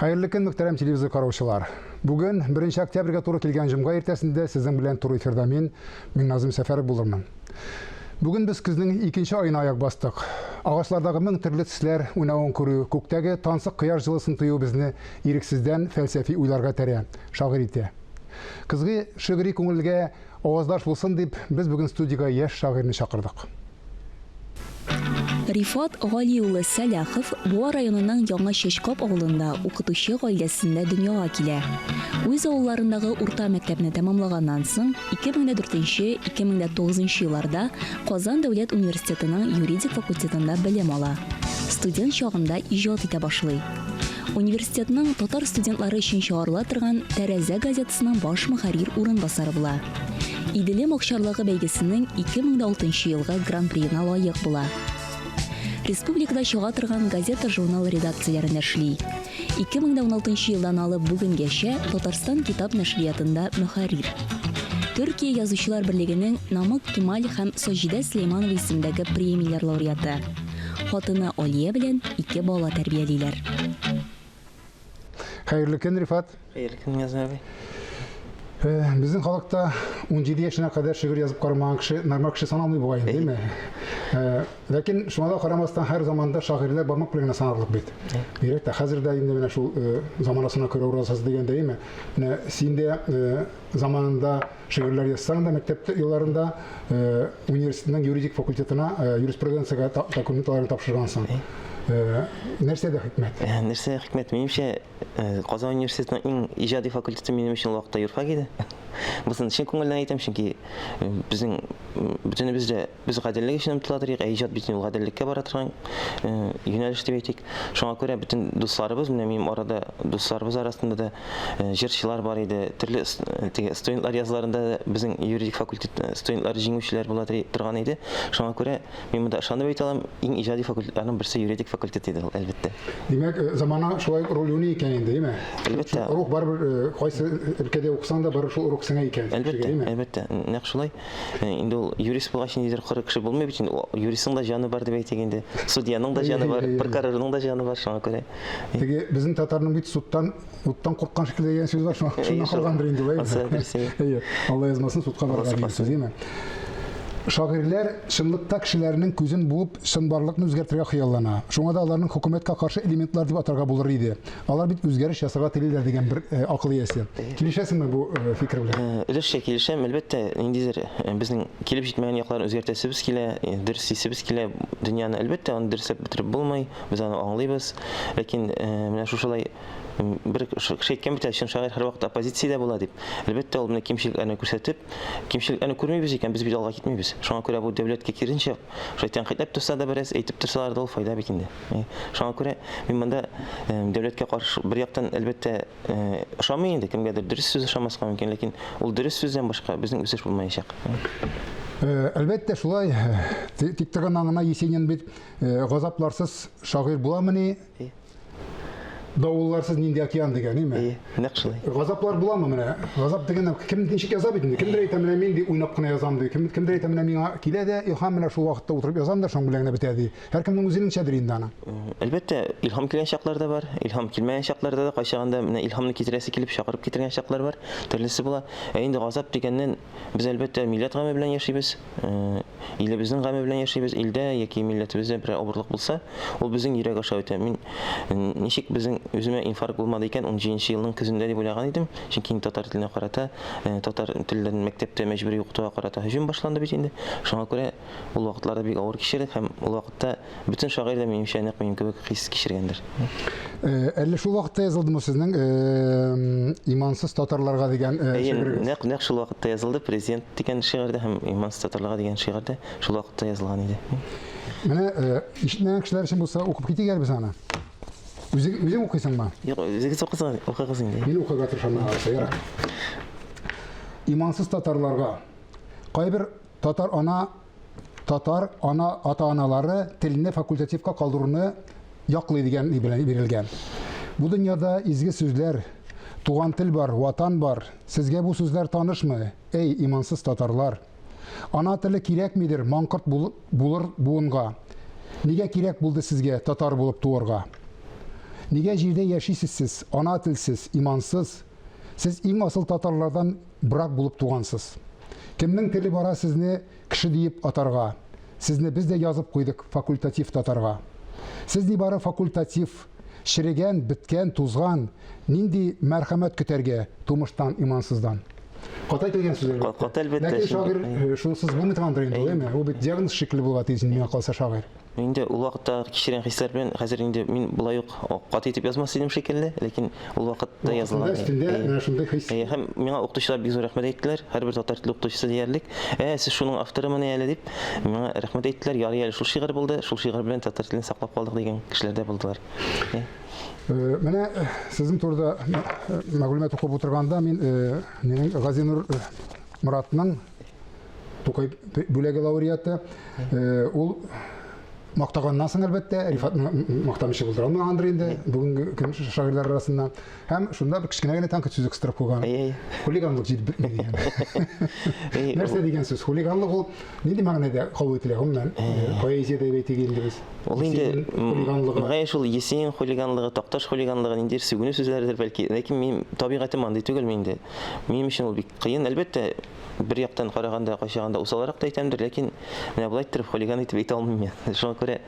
Хәерле көн, мөхтәрәм телевизор караучылар. Бүген 1 октябрьгә туры килгән җомга иртәсендә сезнең белән туры эфирда мин, Миңназым Сәфәров булырмын. Бүген без көзнең икенче аена аяк бастык. Агачлардагы мең төрле төсләр уйнавын күрү, күктәге тансык кояш җылысын тою безне ирексездән фәлсәфи уйларга этәрә, шагыйрь итә. Көзге шигъри күңелгә аваздаш булсын дип, без бүген студиягә яшь шагыйрьне чакырдык. Рифат Гали улы Сәлахов Буа районының Яңа Чәчкап авылында укытучы гаиләсендә дөньяга килә. Үз авылларындагы урта мәктәпне тәмамлаганнан соң, 2004-2009 елларда Казан дәүләт университетының юридик факультетында белем ала. Студент чагында иҗат итә башлый. Университетның татар студентлары өчен чыгарыла торган Тәрәзә газетасының баш мөхәррир урынбасары була. Иделем акчарлагы бәйгесенең 2006 елгы гран-приена лаек була. Республикада чыга торган газета-журнал редакцияләрендә эшли. 2016 елдан алып бүгенгәчә Татарстан китап нәшриятында мөхәррир. Төркия язучылар берлегенең Намык Кемаль һәм Саҗидә Сөләйманова исемендәге премияләр лауреаты. Хатыны Алия белән ике бала тәрбиялиләр. Хәерле көн, Рифат. Хәерле көн, Язмә абый. Э, безнең халыкта 17 яшенә кадәр шигырь язып карамаган кеше нормаль кеше саналмый бугай инде, әйеме? Э, ләкин шуңа да карамастан һәр заманда шагыйрьләр бармак белән генә санарлык бит. Бигрәк тә хәзер дә инде менә шул э, заманасына күрә уразасы дигәндә, әйеме? Менә син дә заманында шигырьләр язсаң да мәктәп елларында университетның юридик факультетына юриспруденциягә документларын тапшыргансың. Нәрсәдә хикмәт? Нәрсәдә хикмәт? Минемчә, Казан университетының иң иҗади факультеты минем өчен ул вакытта юрфак иде. Бусын чын күңелдән әйтәм, чөнки безнең бөтенебез дә без гаделлек өчен омтыла торыйк, ә иҗат бит ул гаделлеккә бара торган юнәлеш дип әйтик. Шуңа күрә бөтен дусларыбыз, менә минем арада дусларыбыз арасында да җырчылар бар иде, төрле теге студентлар язларында да безнең юридик факультет студентлары җиңүчеләр була торган иде. Шуңа күрә мин монда ышанып әйтә алам, иң иҗади факультетларның берсе юридик факультет иде ул, әлбәттә. Димәк, замана шулай ук роль уйный икән инде, әйеме? Әлбәттә. Рух барыбер кайсы өлкәдә укысаң да, барыбер шул рух сеңә икән. Әлбәттә, әлбәттә, нәкъ шулай. Инде ул юрист булгач ниндидер коры кеше булмый бит инде. Юристның да җаны бар дип әйтик инде. Судьяның да җаны бар, прокурорның да җаны бар, шуңа күрә. Теге безнең татарның бит судтан уттан курккан шикелле дигән сүз бар, шуңа шуннан калгандыр инде, әйе. Әйе. Алла язмасын судка барырга дигән сүз, әйеме? Шагыйрьләр чынлыкта кешеләрнең күзен буып, чынбарлыкны үзгәртергә хыяллана. Шуңа да аларның хөкүмәткә каршы элементлар дип атарга булыр иде. Алар бит үзгәреш ясарга телиләр дигән бер э, акыл иясе. Килешәсеңме бу э, фикер белән? Э, өлешчә килешәм, әлбәттә, ниндидер безнең килеп җитмәгән якларын үзгәртәсебез килә, дөреслисебез килә дөньяны. Әлбәттә, аны дөресләп бетереп булмый, без аны аңлыйбыз. Ләкин менә шушылай бер кеше әйткән бит әле, чын шагыйрь һәрвакыт оппозициядә була дип. Әлбәттә, ул менә кимчелекләрне күрсәтеп, кимчелекләрне күрмибез икән, без бит алга китмибез. Шуңа күрә бу дәүләткә киренчә, шулай тәнкыйтьләп торса да бераз, әйтеп торсалар да ул файда бит инде. Шуңа күрә мин монда дәүләткә каршы бер яктан, әлбәттә, ошамый инде, кемгәдер дөрес сүз ошамаска мөмкин, ләкин ул дөрес сүздән башка безнең үсеш булмаячак. Әлбәттә, шулай. Тик торганнан гына Есенин бит газапларсыз шагыйрь буламыни? Давылларсыз нинди океан дигән, әйме? Әйе, нәкъ шулай. Газаплар буламы менә? Газап дигәндә кем ничек яза бит инде? Кемдер әйтә, менә мин ди уйнап кына язам ди. Кем, кемдер әйтә, менә миңа килә дә илһам менә шул вакытта утырып язам да шуның белән генә бетә ди. Һәркемнең үзенеңчәдер инде аны. Әлбәттә, илһам килгән чаклар да бар, илһам килмәгән чакларда да кайчагында менә илһамны китерәсе килеп чакырып китергән чаклар бар, төрлесе була. Ә инде газап дигәннән без әлбәттә милләт гаме белән яшибез. Илебезнең гаме белән яшибез. Илдә яки милләтебездә берәр авырлык булса, ул безнең йөрәк аша үтә. Мин ничек безнең үземә инфаркт булмады икән 17 елның көзендә дип уйлаган идем. Чөнки инде татар теленә карата, татар телен мәктәптә мәҗбүри укытуга карата һөҗүм башланды бит инде. Шуңа күрә ул вакытларда бик авыр кичердек һәм ул вакытта бөтен шагыйрь дә минемчә нәкъ минем кебек хис кичергәндер. Әллә шул вакытта язылдымы сезнең Имансыз татарларга дигән шигырегез? Нәкъ нәкъ шул вакытта язылды. Президент дигән шигырь дә һәм Имансыз татарларга дигән шигырь дә шул вакытта язылган иде. Менә ишетмәгән кешеләр өчен булса укып китик әле без аны. Үзең үзең укыйсыңмы? Юк, үзегез укысагыз, укыгыз инде. Мин укырга тырышам, ярар. Имансыз татарларга кайбер Татар ана татар ана ата-аналары телне факультативка калдыруны яклый дигән ни белән бирелгән. Бу дөньяда изге сүзләр, туган тел бар, ватан бар. Сезгә бу сүзләр танышмы, эй, имансыз татарлар? Ана теле кирәкмидер маңкорт булыр буынга. Нигә кирәк булды сезгә татар булып туырга? Нигә җирдә яшисез сез, ана телсез, имансыз? Сез иң асыл татарлардан брак булып тугансыз. Кемнең теле бара сезне кеше диеп атарга? Сезне без дә язып куйдык факультатив татарга. Сез нибары факультатив, черегән, беткән, тузган, нинди мәрхәмәт көтәргә тумыштан имансыздан? Каты әйтелгән сүз әлбәттә. Каты әлбәттә. Ләкин шагыйрь э, шунсыз булмый торгандыр инде, әйеме? Ул бит диагноз шикелле булырга тиеш инде миңа калса шагыйрь. Инде ул вакытта кичергән хисләр белән хәзер инде мин болай ук каты итеп язмас идем шикелле, ләкин ул вакытта язылган. Өстендә менә шундый хис. Һәм миңа укытучылар бик зур рәхмәт әйттеләр, һәрбер татар теле укытучысы диярлек. Ә, сез шуның авторымыни әле дип, миңа рәхмәт әйттеләр. Ярый әле шул шигырь булды, шул шигырь белән татар телен саклап калдык дигән кешеләр дә булдылар. Менә сезнең турыда мәгълүмат укып утырганда мин минем Газинур Муратның Тукай бүләге лауреаты, ул мактаганнан соң әлбәттә, Рифатны мактамыйча булдыра алмагандыр инде бүгенге көн шагыйрьләр арасыннан. Һәм шунда бер кечкенә генә тәнкыйть сүзе кыстырып куйган. Хулиганлык җитеп бетми дигән. Нәрсә дигән сүз? Хулиганлык ул нинди мәгънәдә кабул ителә гомумән? Поэзиядә дип әйтик инде без. Ул инде мөгаен шул Есенин хулиганлыгы, Такташ хулиганлыгы ниндидер сүгенү сүзләредер бәлки. Ләкин минем табигатем андый түгел инде. Минем өчен ул бик кыен. Әлбәттә, бер яктан караганда, кайчагында усалрак та әйтәмдер, ләкин менә болай иттереп хулиган итеп әйтә алмыйм мин. Шуңа күрә,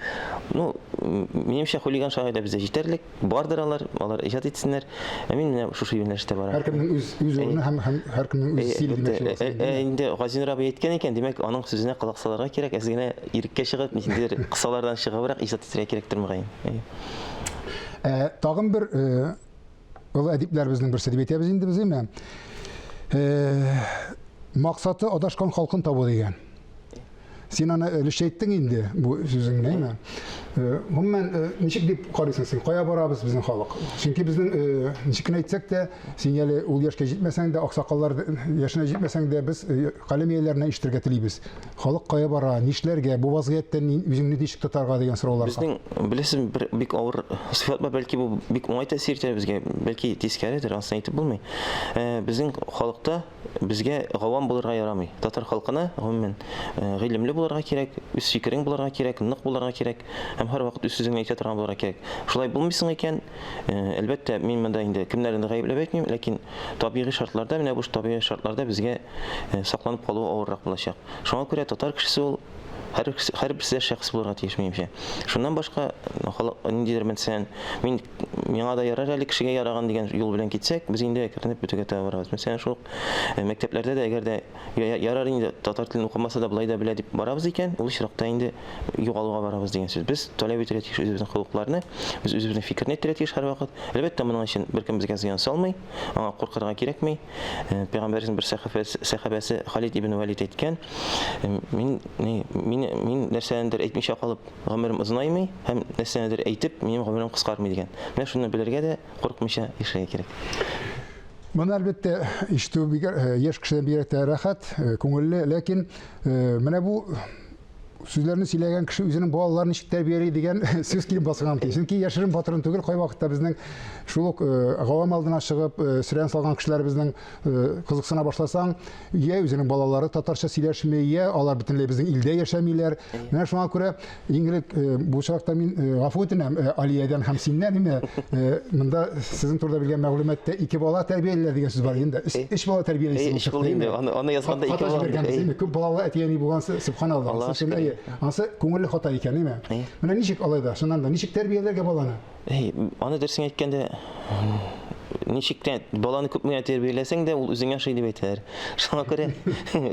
ну, минемчә хулиган шагыйрьләр бездә җитәрлек. Бардыр алар, алар иҗат итсеннәр. Ә мин менә шушы юнәлештә барам. Һәркемнең үз үз урыны һәм һәм һәркемнең үз стиле димәкче буласың. Ә инде Газинур абый әйткән икән, димәк, аның сүзенә колак салырга кирәк, әз генә иреккә чыгып, ниндидер кысалардан чыгыбрак иҗат итәргә кирәктер мөгаен. Ә, тагын бер олы әдипләребезнең берсе дип әйтәбез инде без, әйме? Максаты адашкан халкын табу дигән. Син аны өлешчә әйттең инде бу сүзеңне, әйме? Э, гомумән, э, ничек дип карыйсың син? Кая барабыз безнең халык? Чөнки безнең э, ничек кенә әйтсәк тә, син әле ул яшькә җитмәсәң дә, аксакаллар яшенә җитмәсәң дә, без каләм ияләренә ишетергә телибез. Халык кая бара, нишләргә, бу вазгыятьтә үзеңне ничек тотарга дигән сорауларга. Безнең, беләсезме, бер бик авыр сыйфат бар, бәлки бу бик уңай тәэсир итә безгә, бәлки тискәредер, анысын әйтеп булмый. Безнең халыкта Безгә гавам булырга ярамый. Татар халкына, гомумән, гыйлемле булырга кирәк, үз фикерең булырга кирәк, нык булырга кирәк һәм һәрвакыт үз сүзеңне әйтә торган булырга кирәк. Шулай булмыйсың икән, әлбәттә, мин монда инде кемнәрнедер гаепләп әйтмим, ләкин табигый шартларда, менә бу табигый шартларда безгә сакланып калу авыррак булачак. Шуңа күрә татар кешесе ул Һәр, һәрберсе дә шәхес булырга тиеш, минемчә. Шуннан башка халык ниндидер мәсәлән, мин миңа да ярар әле кешегә яраган дигән юл белән китсәк, без инде әкренләп бетүгә таба барабыз. Мәсәлән, шул ук э, мәктәпләрдә дә әгәр дә ярар инде татар телен укымаса да болай да белә дип барабыз икән, ул очракта инде югалуга барабыз дигән сүз. Без таләп итәргә тиеш үзебезнең хокукларны, без үзебезнең фикерне әйтергә тиеш һәрвакыт. Әлбәттә, моның өчен беркем безгә зыян салмый, аңа куркырга кирәкми. Э, Пәйгамбәребезнең бер сәхабәсе Халид ибн Валид әйткән, э, мин мин мин нәрсәнедер әйтмичә калып гомерем озынаймый һәм нәрсәнедер әйтеп минем гомерем кыскармый дигән. Менә шуны белергә дә курыкмыйча яшәргә кирәк. Моны әлбәттә ишетү э, яшь кешедән бигрәк тә рәхәт, күңелле, ләкин менә бу сүзләрне сөйләгән кеше үзенең балаларын ничек тәрбияли дигән сүз килеп баскан мөмкин. Чөнки яшерен батырын түгел, кайвакытта безнең шул ук э, гавам алдына чыгып э, сөрән салган кешеләребезнең э, кызыксына башласаң, я үзенең балалары татарча сөйләшми, я алар бөтенләй безнең илдә яшәмиләр. Менә шуңа күрә иң элек бу очракта мин гафу үтенәм Алиядән һәм синнән инде монда сезнең турыда белгән мәгълүматта ике бала тәрбиялиләр дигән сүз бар инде. Өч бала тәрбиялисез. Өч булды инде. Аны аны язганда ике бала. Хата Күп балалы әти-әни булган, субханалла. Ансы әйе. Ансы күңелле хата икән, әйме? Менә ничек алай да, чыннан да ничек тәрбияләргә баланы? Әй, аны дөресен әйткәндә, ничек тә баланы күпме генә тәрбияләсәң дә, ул үзеңә ошый дип әйтәләр. Шуңа күрә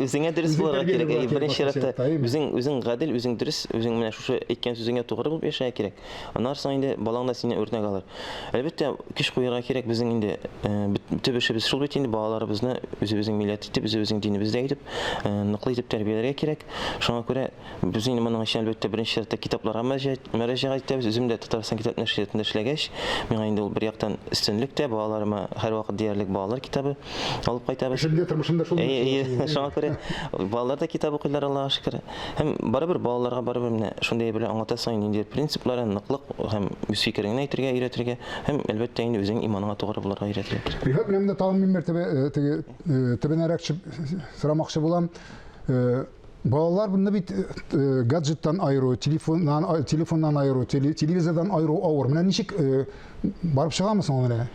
үзеңә дөрес булырга кирәк. Әй, беренче чиратта үзең үзең гадел, үзең дөрес, үзең менә шушы әйткән сүзеңә тугры булып яшәргә кирәк. Аннан соң инде балаң да синнән үрнәк алыр. Әлбәттә, көч куярга кирәк безнең инде э, төп эшебез шул бит инде балаларыбызны үзебезнең милләт итеп, үзебезнең динебездә итеп, э, ныклы итеп тәрбияләргә кирәк. Шуңа күрә без инде моның өчен әлбәттә беренче чиратта китапларга мөрәҗәгать итәбез. Үзем дә Татарстан китап нәшриятында эшләгәч, миңа инде ул бер яктан өстенлек тә, балаларыма һәрвакыт диярлек балалар китабы алып кайтабыз. Эшемдә, тормышымда шул. Әйе, шуңа күрә балалар да китап укыйлар, Аллага шөкер. Һәм барыбер балаларга барыбер менә шундый белән аңлатасың, ниндидер принциплары, ныклык һәм үз фикереңне әйтергә өйрәтергә һәм әлбәттә инде үзеңнең иманыңа тугры булырга өйрәтергә кирәк. Рифат, менә монда тагын мин мәртәбә э, теге э, төбенәрәк төшеп сорамакчы булам. Э, Балаларны бит гаджеттан аеру, телефоннан, телефоннан аеру, телевизордан аеру авыр. Менә ничек барып чыгамы соң менә?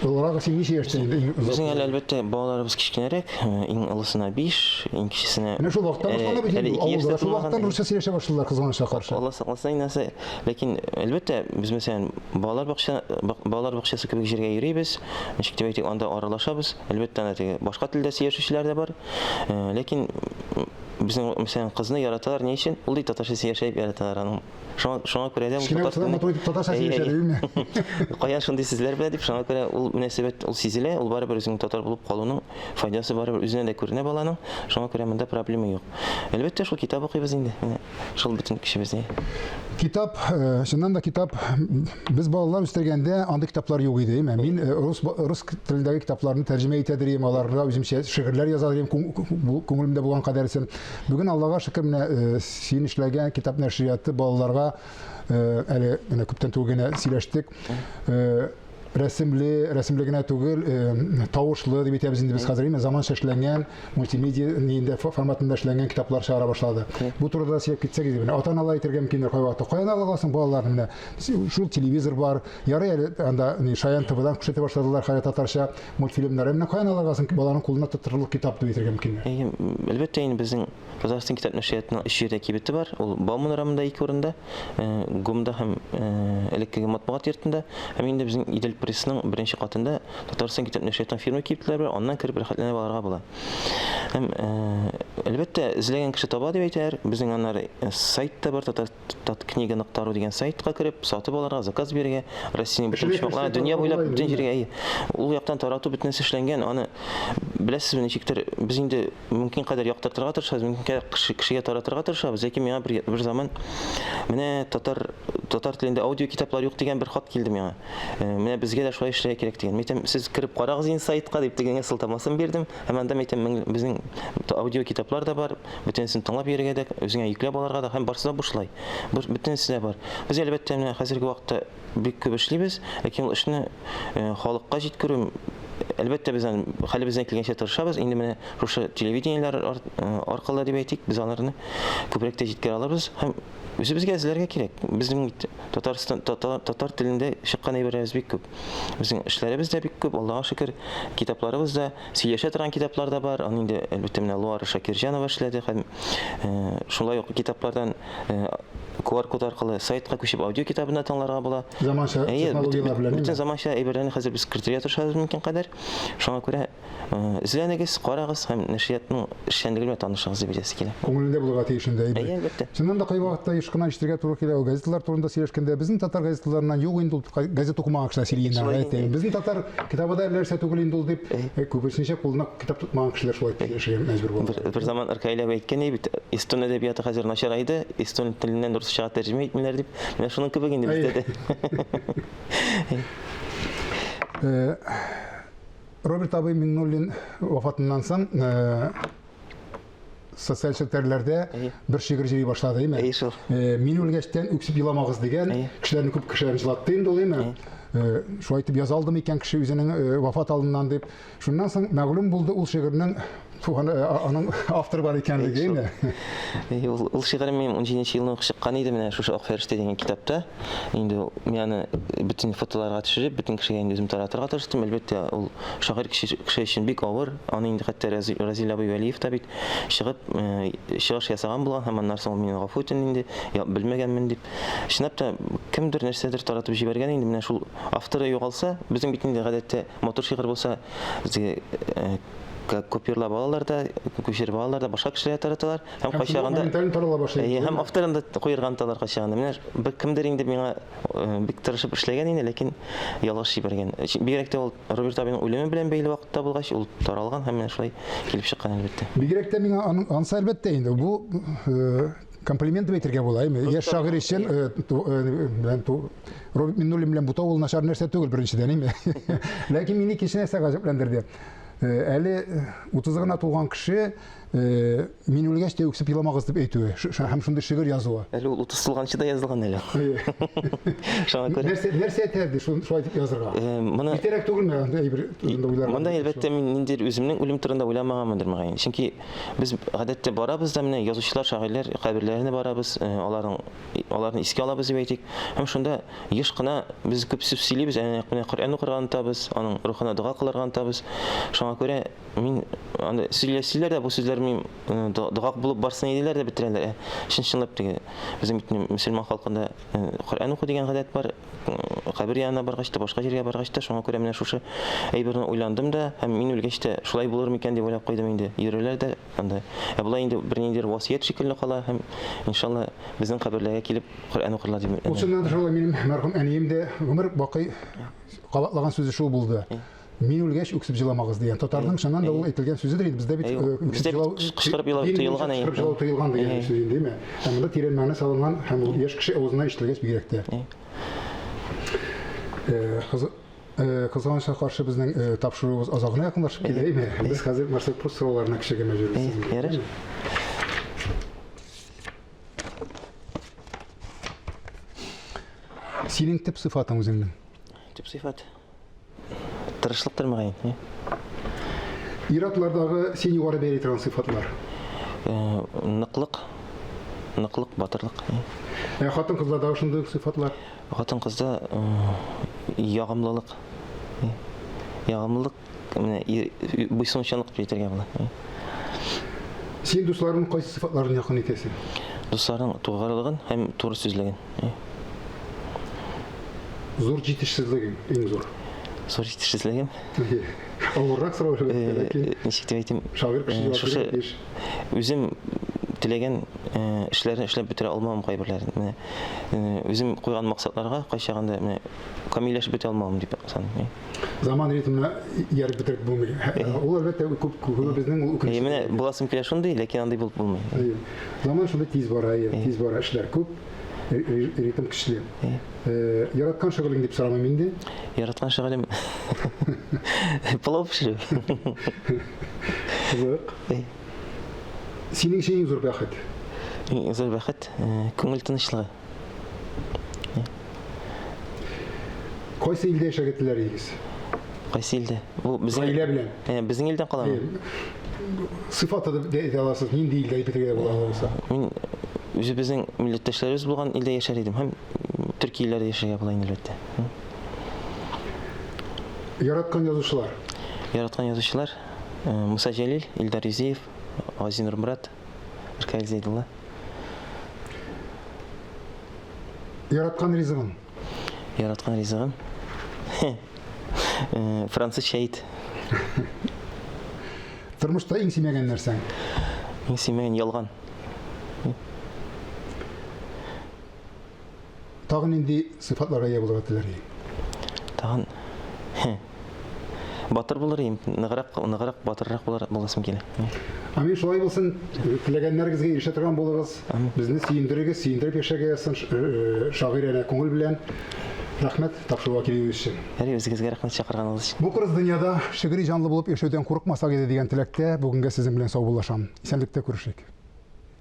Олырагы син ничә яшьтә инде? Безнең әле әлбәттә балаларыбыз кечкенәрәк, иң олысына 5, иң кечесенә Менә шул вакыттан башлана бит инде. Авылда шул вакыттан русча сөйләшә башладылар кызганычка каршы. Алла сакласын инде. Ләкин әлбәттә без мәсәлән балалар бакча балалар бакчасы кебек җиргә йөрибез. Ничек дип әйтик, анда аралашабыз. Әлбәттә, анда теге башка телдә сөйләшүчеләр дә бар. Ләкин безнең мәсәлән кызны яраталар ни өчен? Ул ди татарча сөйләшә дип яраталар аның. Шуңа, шуңа күрә дә ул татар телен матур итеп татарча сөйләшә димме? Каян шундый сүзләр белә дип, шуңа күрә ул мөнәсәбәт ул сизелә, ул барыбер үзенең татар булып калуның файдасы барыбер үзенә дә күренә баланың. Шуңа күрә монда проблема юк. Әлбәттә, шул китап укыйбыз инде. Менә шул бөтен көчебез. Китап, э, чыннан да китап, без балалар үстергәндә андый китаплар юк иде, әйме? Мин э, рус рус телендәге китапларны тәрҗемә итә дирем, аларга үземчә шигырьләр яза дирем, күңелемдә булган кадәресен. Бүген Аллага шөкер, менә э, син эшләгән китап нәшрияты балаларга э, әле менә күптән түгел генә сөйләштек. Э, рәсемле, рәсемле генә түгел, э, тавышлы дип әйтәбез инде без хәзер, инде заманча эшләнгән, мультимедиа нинди форматында эшләнгән китаплар чыгара башлады. Бу турыда сөйләп китсәк иде, менә ата-аналар әйтергә мөмкиннәр кайвакытта. Каян аласың балаларны менә? Шул телевизор бар. Ярый әле анда ни Шаян ТВдан күрсәтә башладылар хәзер татарча мультфильмнар. Менә каян аласың баланың кулына тоттырырлык китап дип әйтергә мөмкиннәр. Әйе, әлбәттә инде безнең Татарстан китап нәшриятының өч җирдә кибете бар. Ул Бауман урамында ике урында, э, ГУМда һәм э, элеккеге матбугат йортында. Һәм инде безнең Идел прессның беренче катында Татарстан китап нәшриятының фирма кибетләре бар. Аннан кереп рәхәтләнеп алырга була. Һәм э, әлбәттә, эзләгән кеше таба дип әйтәләр. Безнең аннары сайт та бар, татар таткнига.ру дигән сайтка кереп, сатып алырга, заказ бирергә, Россиянең бөтен почмакларына, дөнья буйлап, бөтен җиргә, әйе. Ул яктан тарату бөтенесе эшләнгән. Аны беләсезме, ничектер, без инде мөмкин кадәр яктыртырга тырышабыз, мөмкин кадәр кеше, кешегә таратырга тырышабыз. Ләкин миңа бер, бер заман менә татар татар телендә аудио китаплар юк дигән бер хат килде миңа. Э, менә безгә дә шулай эшләргә кирәк дигән. Мин әйтәм, сез кереп карагыз инде сайтка дип дигәнгә сылтамасын бирдем. Һәм анда мин әйтәм, безнең аудио китаплар да бар, бөтенесен тыңлап йөрергә дә, үзеңә йөкләп алырга да һәм барысы да бушлай. Бөтенесе дә бар. Без әлбәттә менә хәзерге вакытта бик күп эшлибез, ләкин ул эшне э, халыкка җиткерү әлбәттә без аны хәлебездән килгәнчә тырышабыз. Инде менә шушы телевидениеләр э, аркылы дип әйтик, без аларны күбрәк тә җиткерә алабыз һәм үзебезгә эзләргә кирәк. Безнең бит Татарстан татар, татар телендә чыккан әйберләребез бик күп. Безнең эшләребез дә бик күп, Аллага шөкер, китапларыбыз да, сөйләшә торган китаплар да бар. Аны инде әлбәттә менә Луара Шакирҗанова эшләде һәм э, шулай ук китаплардан э, QR-код аркылы сайтка күчеп аудио китабын да тыңларга була. Заманча технологияләр белән. Бөтен заманча әйберләрне хәзер без кертергә тырышабыз мөмкин кадәр. Шуңа күрә э, эзләнегез, карагыз һәм нәшриятның эшчәнлеге белән танышыгыз дип әйтәсе килә. Күңелендә булырга тиеш инде әйбер. Әйе, әлбәттә. Чыннан да кайвакытта еш кына ишетергә туры килә ул газеталар турында сөйләшкәндә, безнең татар газеталарыннан юк инде ул газета укымаган кешеләр сөйли инде, әйтәм. Безнең татар китабы да нәрсә түгел инде ул дип, э, күбесенчә кулына китап тотмаган кешеләр шулай сөйләшергә мәҗбүр була. Бер, бер заман Ркаил абый әйткән иде бит, эстон әдәбияты хәзер начарайды, эстон теленнән русчага тәрҗемә итмиләр дип. Менә шуның кебек инде бездә дә. Э, Роберт абый Миңнуллин вафатыннан соң э, социаль челтәрләрдә бер шигырь җыри башлады, әйме? Әйе шул. Э, мин үлгәчтән үксеп еламагыз дигән кешеләрне күп кешеләрне җылатты инде ул, әйме? Э, шулай итеп яза алдым икән кеше үзенең э, вафат алдыннан дип. Шуннан соң мәгълүм булды ул шигырьнең туганы аның авторы бар икәнлеге, әйме? Әйе, ул, ул шигырь минем 17 елны ук чыккан иде менә шушы Ак фәрештә дигән китапта. Инде мин аны бөтен фотоларга төшереп, бөтен кешегә инде үзем таратырга тырыштым. Әлбәттә, ул шагыйрь кеше, кеше өчен бик авыр. Аны инде хәтта Разил абый Вәлиев та бит чыгып, э, чыгыш ясаган булган һәм аннан соң ул мине гафу итен инде, я, белмәгәнмен дип. Чынлап та, кемдер нәрсәдер таратып җибәргән инде, менә шул авторы югалса, безнең бит инде гадәттә матур шигырь булса, теге, э, копирлап алалар да, күчереп алалар да, башка кешеләргә тараталар. Һәм кайчагында моментально тарала башлый. Әйе, һәм авторын да куерган талар кайчагында. Менә бер кемдер инде миңа э, бик тырышып эшләгән инде, ләкин ялгыш җибәргән. Э, бигрәк тә ул Роберт абыйның үлеме белән бәйле вакытта булгач, ул таралган һәм менә шулай килеп чыккан әлбәттә. Бигрәк тә миңа аның ансы әлбәттә инде бу э, комплимент дип әйтергә була, әйме? Яшь шагыйрь өчен белән Роберт Миннуллин белән бутау ул начар нәрсә түгел беренчедән, әйме? Ләкин мине икенче нәрсә гаҗәпләндерде. Әле 30 гына тулган кеше мин үлгәч тә үксеп еламагыз дип әйтүе һәм шундый шигырь язуы. Әле ул 30 тулганчы да язылган әле. Шуңа күрә. Нәрсә нәрсә этәрде шулай дип язырга? Моны Иртәрәк түгелме андый әйбер турында уйларга? Монда әлбәттә мин ниндидер үземнең үлем турында уйламаганмындыр мөгаен. Чөнки без гадәттә барабыз да менә язучылар, шагыйрьләр каберләренә барабыз, аларның аларны искә алабыз дип әйтик. Һәм шунда еш кына без күп сүз сөйлибез, ә менә Коръән укырга онытабыз, аның рухына дога кылырга онытабыз. Шуңа күрә Мин аны сөйләсәләр дә бу сүзләр мин э, дога булып барсын иделәр дә бетерәләр. Ә чын-чынлап теге безнең бит мөселман халкында э, Коръән уку дигән гадәт бар. Э, кабер янына баргач та, башка җиргә баргач та, шуңа күрә менә шушы әйберне уйландым да һәм мин үлгәч тә шулай булыр микән дип уйлап куйдым инде. Йөрерләр дә анда. Ә болай инде берниндидер васыять шикелле кала һәм иншалла безнең каберләргә килеп Коръән укырлар дип. Ул чыннан да шулай минем мәрхүм әнием дә гомер бакый кабатлаган сүзе шул булды. Мин үлгәч үксеп җыламагыз дигән. Татарның чыннан да ул әйтелгән сүзедер инде. Бездә бит үксеп җылау кычкырып елау тыелган. Кычкырып җылау тыелган дигән сүз инде, әйме? Ә монда тирән мәгънә салынган һәм ул яшь кеше авызыннан ишетелгәч бигрәк тә. Кызганычка каршы безнең тапшыруыбыз азагына якынлашып килә, әйме? Без хәзер Марсель Пруст сорауларына күчәргә мәҗбүрбез. Ярар. Синең төп сыйфатың үзеңнең? Төп сыйфат. Тырышлыктыр мөгаен. Ир-атлардагы син югары бәяли торган сыйфатлар? Э, ныклык, ныклык, батырлык. Ә хатын-кызлардагы шундый ук сыйфатлар? Хатын-кызда э, ягымлылык. Ягымлылык, менә буйсынучанлык дип әйтергә була. Син дусларыңның кайсы сыйфатларын якын итәсең? Дусларның тугрылыгын һәм туры сүзлеген. Зур җитешсезлегең, иң зур. Зур җитешсезлегем? Авыррак сорау әлбәттә, э, ләкин ничек дип әйтим? Шагыйрь кеше җавап бирергә тиеш. Үзем теләгән э, эшләрне эшләп бетерә алмавым кайберләрен. Менә э, үзем куйган максатларга кайчагында менә камилләшеп бетә алмавым дип саныйм. Заман ритмына ияреп бетереп булмый. Ул әлбәттә күп күбебезнең ул үкенече. Менә буласым килә шундый, ләкин андый булып булмый. Заман шундый тиз бара, тиз бара, эшләр күп. Ритм көчле. Э, яраткан шөгылең дип сорамыйм инде. Яраткан шөгылем пылау пешерү. Кызык. Синең өчен иң зур бәхет? Иң зур бәхет, э, күңел тынычлыгы. Кайсы илдә яшәргә теләр идегез? Кайсы илдә? Бу безнең гаилә белән. Э, безнең илдән каламы? Сыйфаты да әйтә аласыз, нинди илдә дип әйтергә була алса. Мин үзебезнең милләттәшләребез булган илдә яшәр идем һәм төрки илләрдә яшәргә була инде әлбәттә. Яраткан язучылар? Яраткан язучылар э, Муса Җәлил, Илдар Юзеев, Гази Нурмурат, Ркаил Зәйдулла. Яраткан ризыгың? Яраткан ризыгым? Э, французча ит. Тормышта иң сөймәгән нәрсәң? Иң сөймәгән ялган. Тагын нинди сыйфатларга ия булырга теләр идең? Тагын батыр булыр идем, ныграк, ныграк, батыррак булыр буласым килә. Амин, шулай булсын. Теләгәннәрегезгә ирешә торган булыгыз. Безне сөендерегез, сөендереп яшәргә язсын э, э, шагыйрәнә күңел белән. Рәхмәт тапшыруга килүегез өчен. Әри, үзегезгә рәхмәт чакырганыгыз өчен. Бу кырыс дөньяда шигъри җанлы булып яшәүдән курыкмасак иде дигән теләктә бүгенгә сезнең белән саубуллашам. Исәнлектә күрешик.